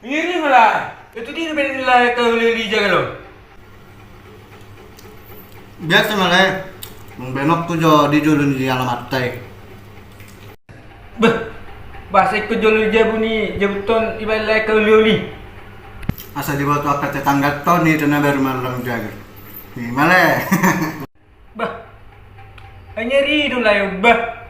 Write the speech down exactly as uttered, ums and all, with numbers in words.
Iri ma lae. Itu dia beli lae ke oli-oli jaga lo. Biasa ma lae. Mung benok tu jo di jolo ni alamatta i. Beh. Bahasa ikut jolo jabu ni jabu ton ibaen lae ke oli-oli. Asa diboto angka tetangga ton i tena baru malang jaga. Ni ma lae. Bah. Hanya rido lae bah.